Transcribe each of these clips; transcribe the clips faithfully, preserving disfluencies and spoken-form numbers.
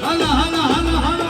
Hala, hala, hala, hala.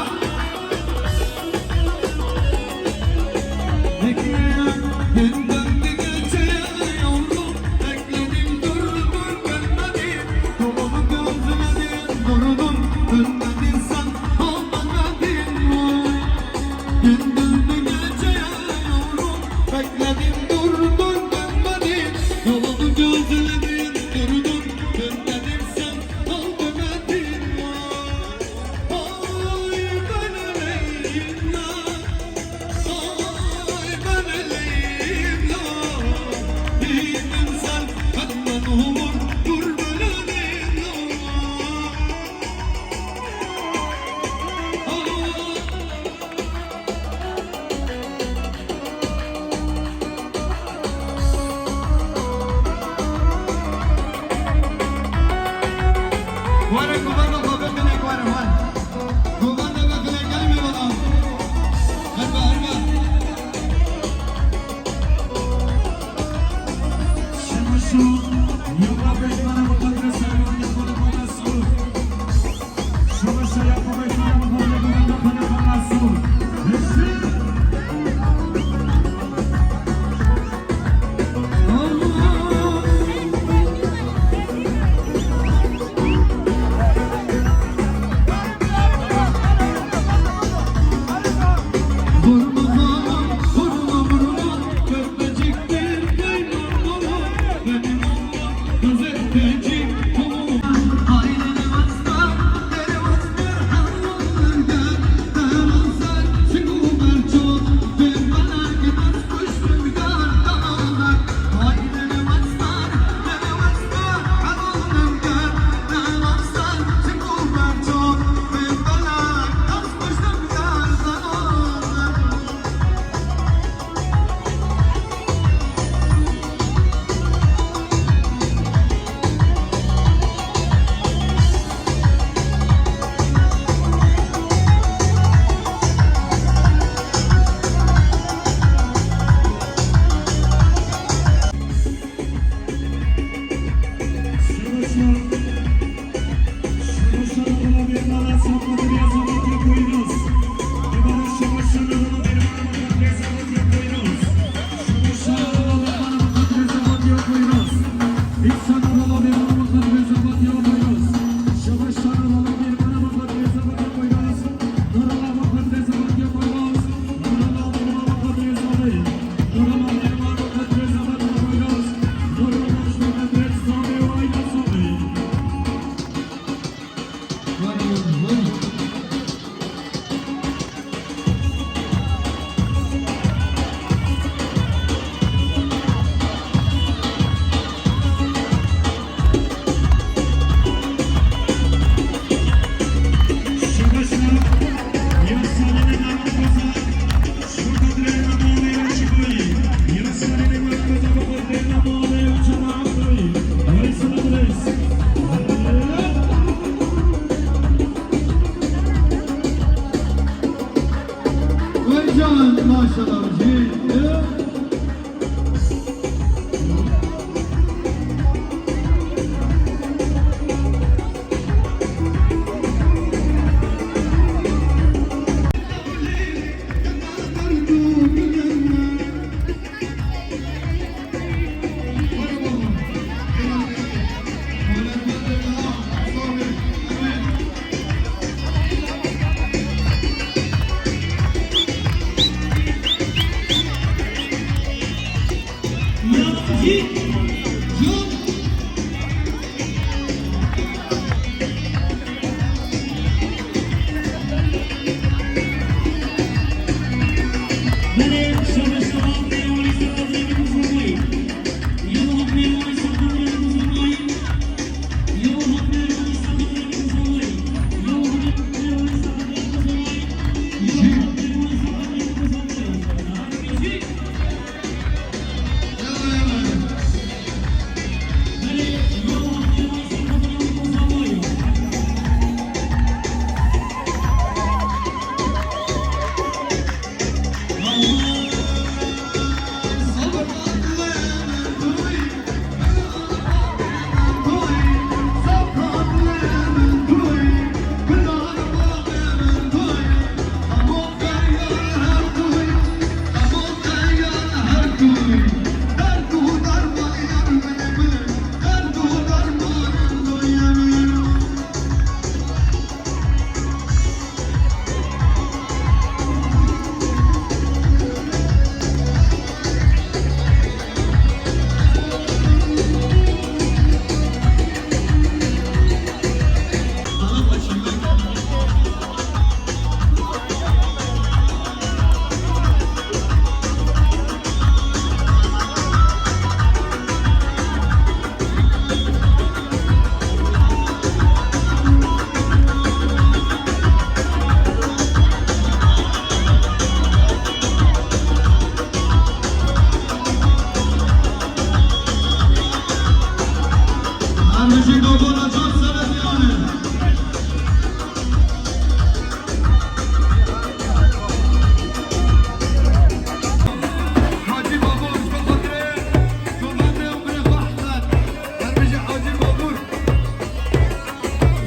Were ku beno xwe biqine ku were hol. Ku beno biqine gelmê bana. Herbe, herbe. Şima şo, yoga beşmana muqaddes hayvan yapana bana su.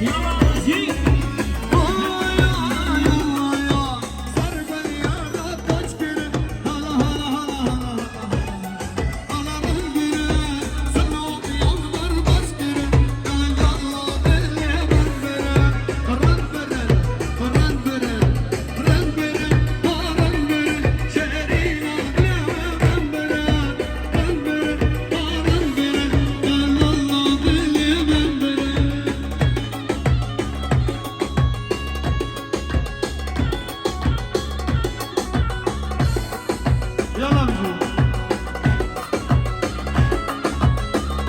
Yala bijî.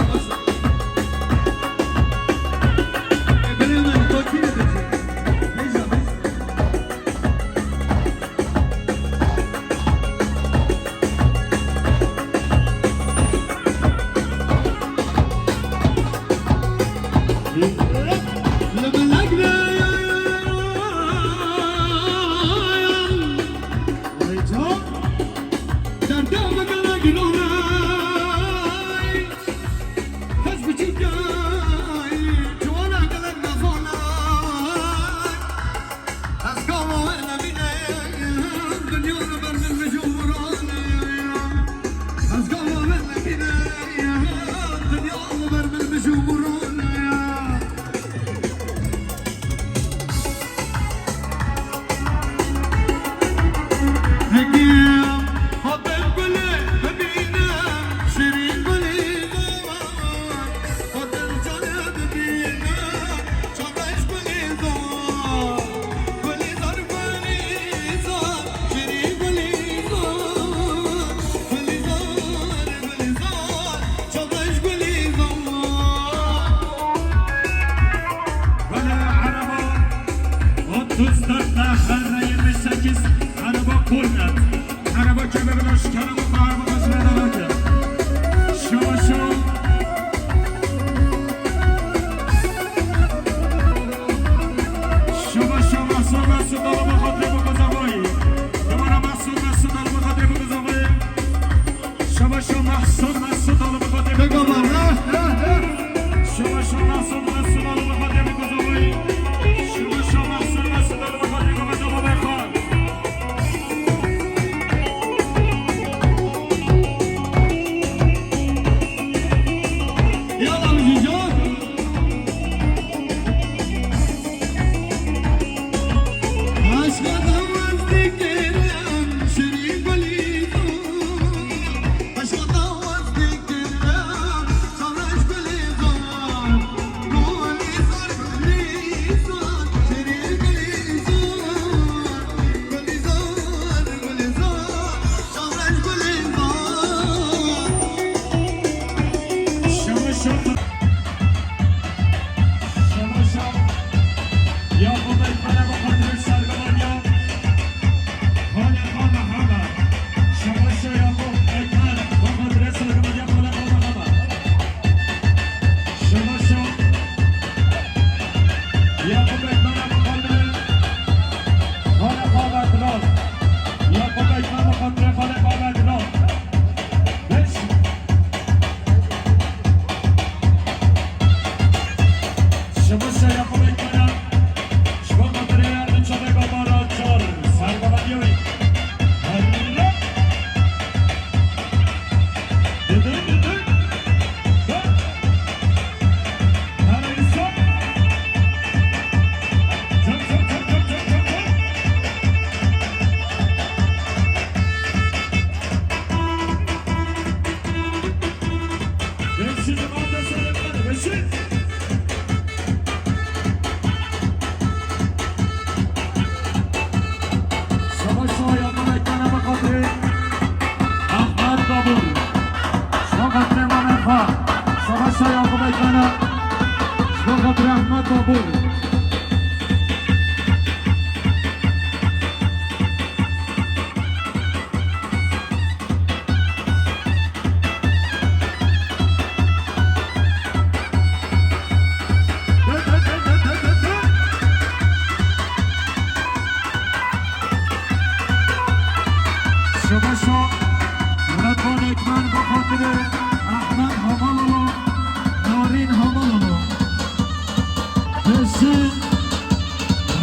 Baş. E, birê min, to kî ne dibî? Bêja, bêja. Ez gava wê nebîne, dinya li ber min mij û miran e. Ez gava wê nebîne, dinya li ber min mij û miran e. Heke hatê gulê bibîne, şirîn gulî. Ereba kevir daş kerem û araba xwe zirê dawa ke. Şaba şo. Şaba şo Mahsun Mesut alıp xatirê bu kızavayı. Dubara Mahsun Mesut alıp xatirê bu kızavayı. Şaba şo Mahsun Mesut alıp xatirê bu kızavayı. Şaba şo Mahsun Mesut alıp xatirê bu kızavayı. Şaba şo Mahsun Mesut alıp xatirê bu kızavayı. Şaba şo. Yakup Ekmen'e bakalım. Xalê xwe vedilo. Yakup Ekmen bi xatirê xalê xwe vedilo. Beş. Şaba şo Yakup Ekmen'e. Şaba xatirê Erdinç Adega Mara çar. Sergavadiye wî. Herre.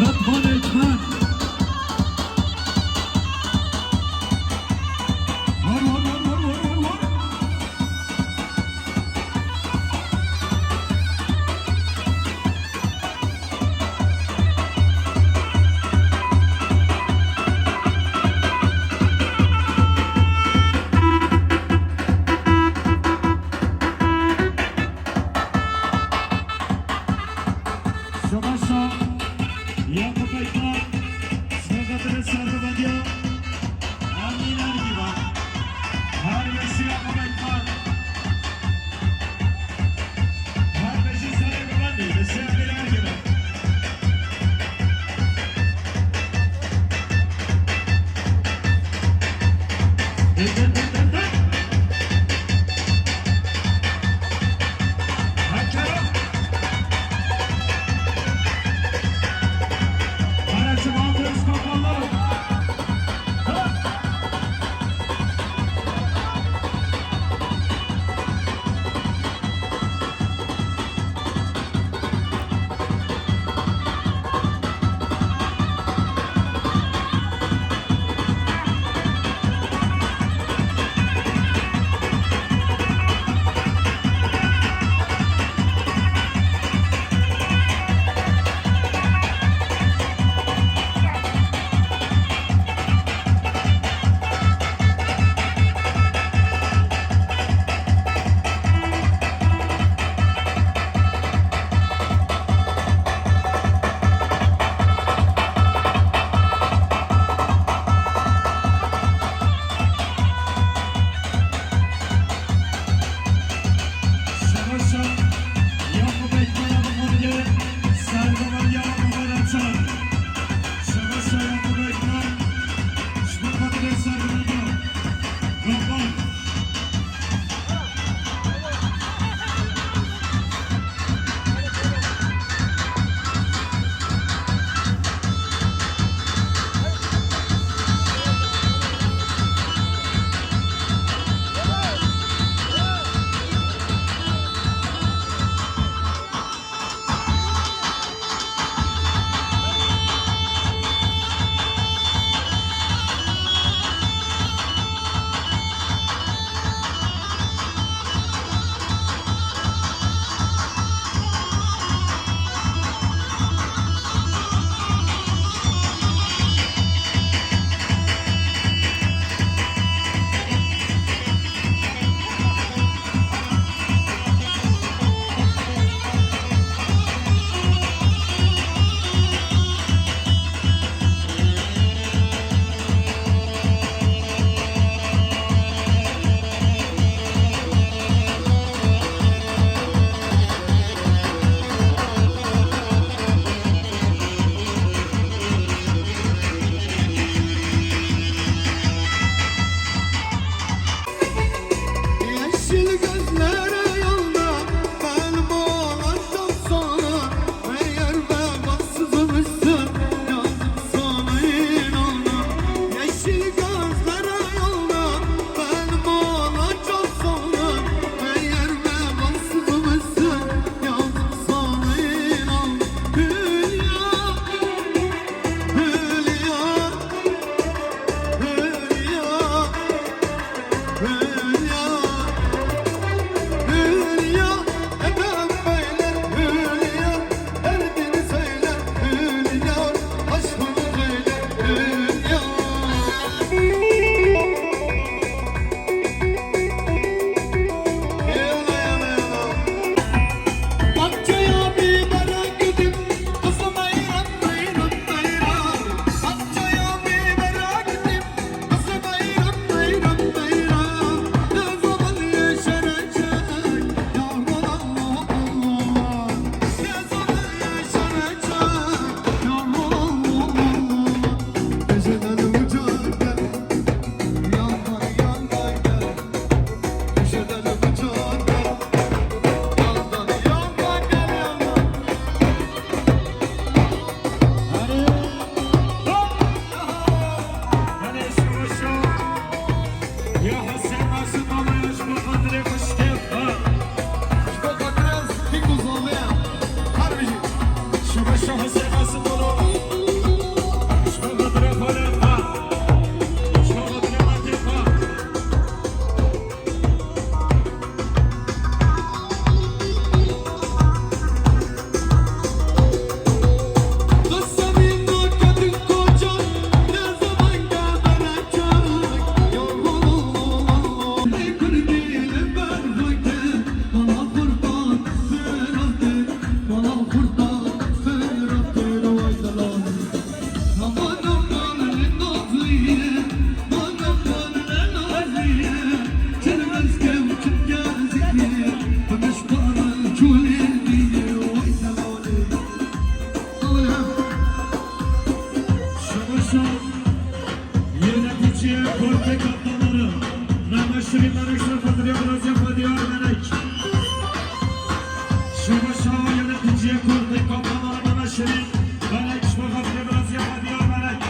Rıdvan Ekmen. Var, var, var. Şabaşa Yakup Ekman, Sokat'ın sarı badya. Amin Ergivan. Her beşi Yakup Ekman. Her beşi sarı badya. Beşi Amin Ergivan. Yöneticiye Korkay Kaptanları, Mehmet Şirin Melek Şefkatli Yavraziye Fadiyar Melek. Şebaşa yöneticiye Korkay Kaptanları, Mehmet Şirin Melek Şefkatli Yavraziye Fadiyar Melek.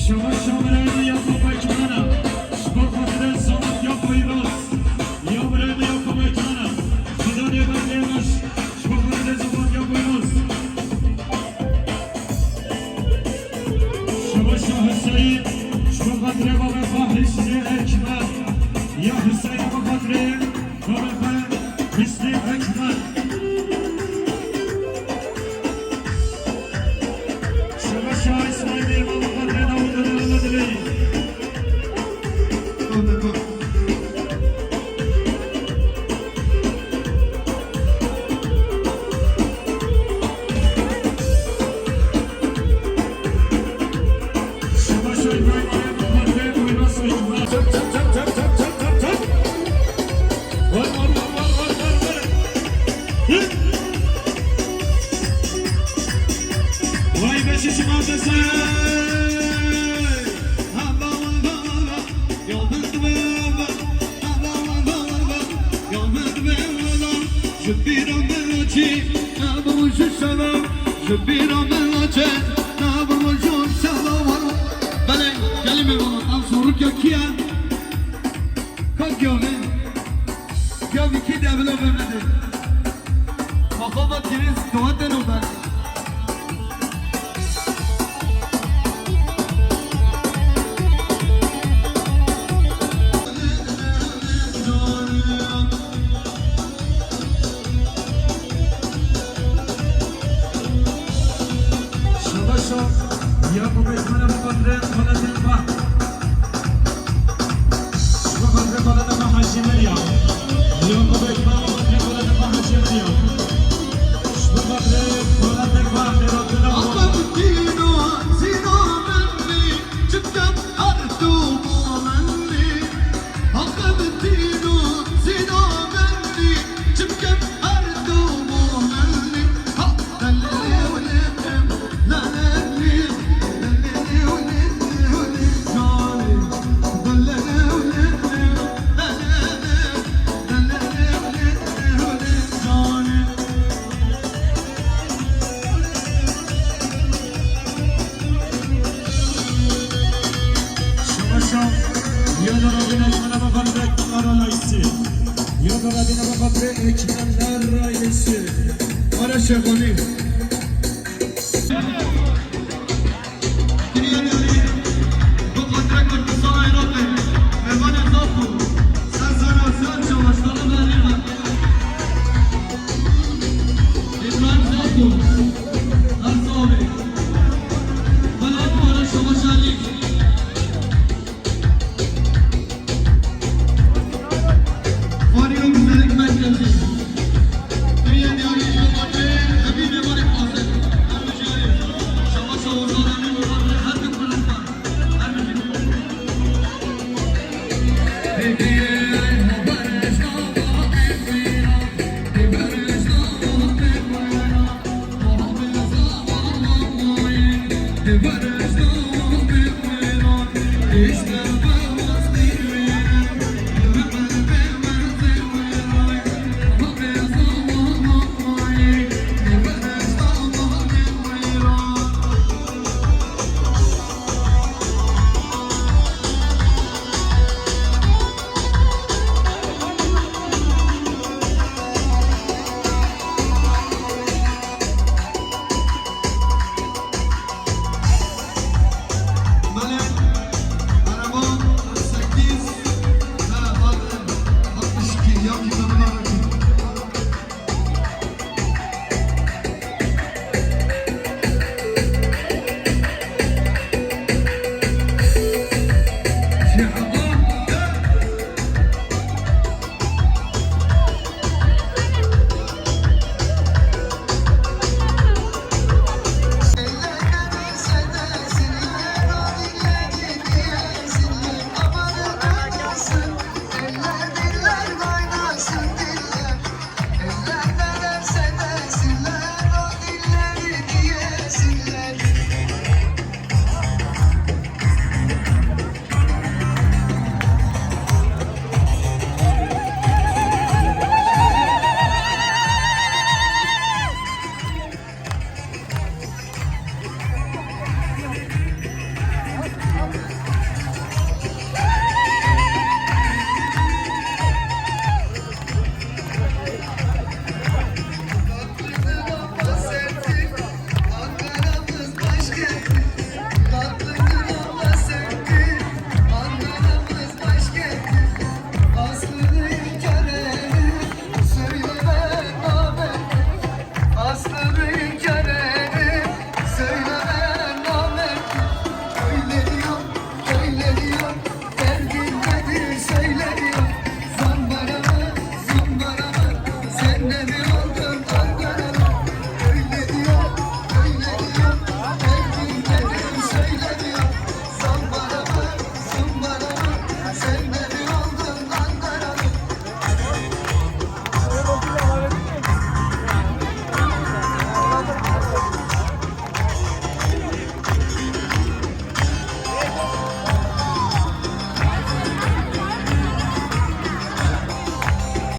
Şama şamireyni ya baba ekmana. Şba xatirê Samet ya Poyraz. Ya bireyni ya baba ekmana. Xida dê berdê baş. Şba xatirê Samet ya Poyraz. Şama şa Hüseyin. Şba xatirê baba Hüsnü Ekmer. Ya Hüseyin baba xatirê. Baba xwe Hüsnü Ekber. Şebeşa İsmail'e baba xwe dena û dena dilê. Vay beşi şima dese. Ji bîra min naçî, ne bi roj û şeva. Ji bîra min naçe, ne bi roj û şeva. Belê, gelê mêvanan, ev sorûkya kî ye? Ka gavê? Gavî kî de bila vemedê? Maxabat girêz, dawete no ben. Şabaşo, ya ku bêjmane bi xatirê xalatên xwe. Bi xatirê xalatên xwe Hacî Meryem. Ya ku bêjmane bi xatirê xalatên xwe Hacî Meryem. Bi xatirê Yada Rabine sana bakan reklamlara layısı. Yada Rabine bakan reklamlara layısı. Ara şefali.